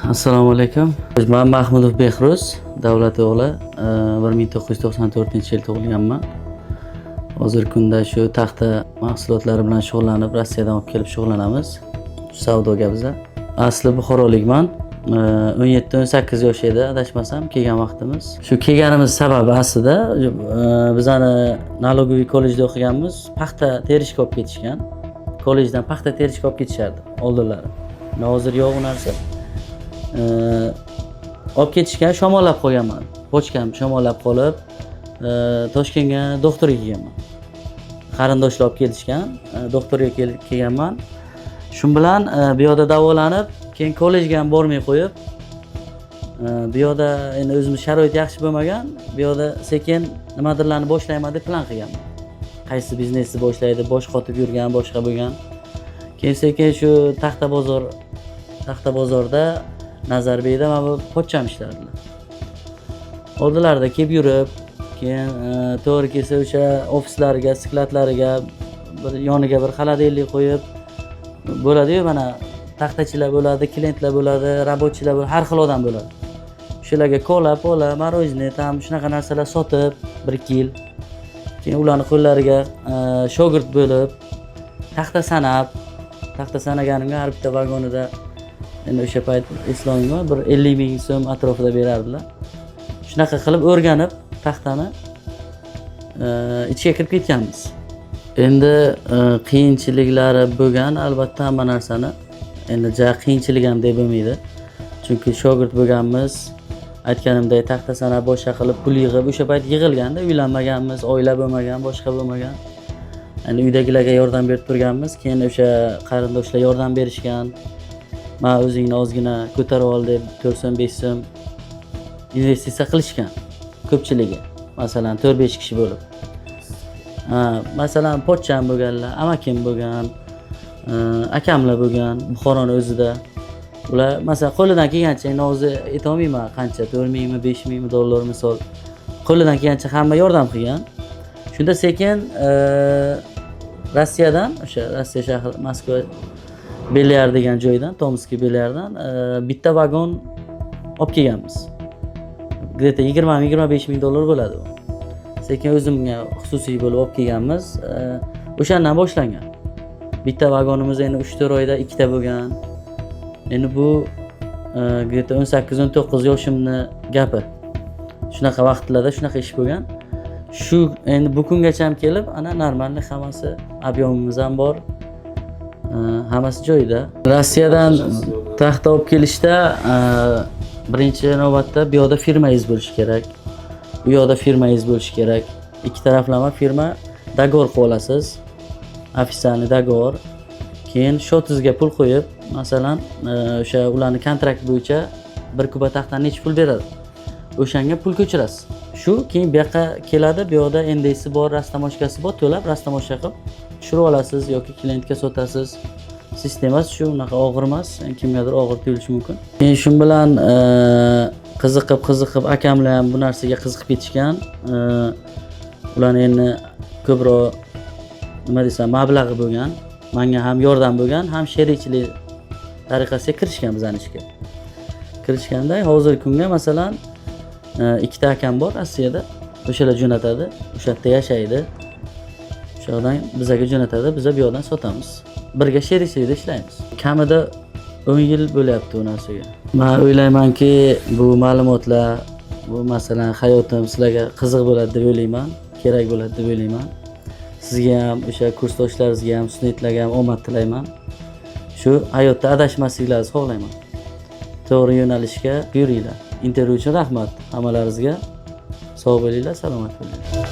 Assalomu alaykum. Man Mahmudov Behruz Davlat o'g'li, 1994-yil tug'ilganman. Hozirgi kunda shu taxta mahsulotlari bilan shug'ullanib, Rossiyadan olib kelib shug'ullanamiz. Savdoga biza. Asli buxorolikman. 17-18 yosh edi, adashmasam, kelgan vaqtimiz. Shu kelganimiz sababi aslida bizani налоговый kollejda o'qiganmiz, paxta terishga olib ketishgan. Kollejdan paxta terishga olib ketishardi oldinlari. Hozir yo'q u narsa. Olib ketishgan, shamollab qolganman. Почка m shamollab qolib, Toshkentga doktorga kelganman. Qarindoshlar olib kelishgan, doktorga kelganman. Shu bilan bu yoqda davolanib, keyin kollejga ham bormay qo'yib, bu yoqda endi o'zimiz sharoit yaxshi bo'lmagan, bu yoqda sekin nimadirlarni boshlayman deb plan qilganman. Qaysi biznesni boshlaydi, bosh qotib yurgan, boshqa bo'lgan. Keyin sekin shu Taxta bozorda Nazarbekda mana bu pochcham ishlardilar. Oldilarida kelib yurib, keyin to'g'ri kelsa o'sha ofislariga, склад lariga bir yoniga bir холодильник qo'yib bo'ladi-yu, mana taxtachilar bo'ladi, klientlar bo'ladi, рабочий lar bo'ladi, har xil odam bo'ladi. Shularga kola, pola, мороженое, там shunaqa narsalar sotib bir ikki yil. Keyin ularni qo'llariga shogird bo'lib, taxta sanab, taxta sanaganimga har bitta vagonida endi o'sha payt eslolmayman, bir 50 ming so'm atrofida berardilar. Shunaqa qilib o'rganib taxtani ichiga kirib ketganmiz. Endi qiyinchiliklari bo'lgan albatta hamma narsani. Endi ja qiyinchilik ham deb bo'lmaydi. Chunki shogird bo'lganmiz. Aytganimdek, taxta sanab, boshqa qilib pul yig'ib, o'sha payt yig'ilganda uylanmaganmiz, oila bo'lmagan, boshqa bo'lmagan. Endi uydagilarga yordam berib turganmiz. Keyin o'sha qarindoshlar yordam berishgan. Ma, o'zingni ozgina ko'tarib ol deb 4 so'm, 5 so'm investitsiya qilishgan ko'pchiligi. Masalan, 4-5 kishi bo'lib. Ha, masalan, pochcham bo'lganlar, amakim bo'lgan, akamlar bo'lgan Buxoroni o'zida. Ular masalan qo'lidan kelgancha, endi hozir aytolmayman qancha, 4 mingmi, 5 mingmi dollar misol. Qo'lidan kelgancha hamma yordam qilgan. Shunda sekin Rossiyadan, o'sha Rossiya shahri Moskva Belyar degan joydan, Tomskiy Belyardan bitta vagon olib kelganmiz. Где-то 20-25 ming dollar bo'ladi u. Sekin o'zimga xususiy bo'lib olib kelganmiz. O'shandan boshlangan. Bitta vagonimiz endi 3-4 oyda ikkita bo'lgan. Endi bu где-то 18-19 yoshimni gapi. Shunaqa vaqtlarda shunaqa ish bo'lgan. Shu endi bu kungacha ham kelib, ana нормальный hammasi, объем imiz ham bor. Hammasi joyida. Rossiyadan taxta olib kelishda birinchi navbatda bu yoqda firmangiz bo'lishi kerak. U yoqda firmangiz bo'lishi kerak. Ikki taraflama firma договор qilib olasiz. Официальный договор. Keyin счёт ingizga pul qo'yib, masalan, o'sha ularni kontrakt bo'yicha bir kuba taxtani necha pul beradi. O'shanga pul ko'chirasiz. Shu keyin bu yoqqa keladi, bu yoqda НДС bor, растаможка si bor, to'lab растаможка qilib tushirib olasiz yoki klientga sotasiz. Sistemasi shu, unaqa og'ir emas, kimgadir og'ir tuyulishi mumkin. Keyin shu bilan qiziqib qiziqib akamlar ham bu narsaga qiziqib ketishgan. Ularni endi ko'proq, nima desam, mablag'i bo'lgan. Menga ham yordam bo'lgan, ham sherikchilik tariqasiga kirishgan bizani ishga. Kirishganda hozirgi kunga masalan ikkita akam bor Rossiyada. O'shalar jo'natadi, o'sha yerda yashaydi. O'sha yoqdan bizaga jo'natadi, biza bu yoqdan sotamiz. Birga sherikchilikda ishlaymiz. Kamida 10 yil bo'lyapti u narsaga. Man o'ylaymanki, bu ma'lumotlar, bu masalan hayotim sizlarga qiziq bo'ladi deb o'ylayman, kerak bo'ladi deb o'ylayman. Sizga ham, o'sha kursdoshlaringizga ham, studentlarga ham omad tilayman. Shu hayotda adashmasliklaringizni xohlayman. To'g'ri yo'nalishga yuringlar. Intervyu uchun rahmat hammalaringizga. Sog' bo'linglar, salomat bo'linglar.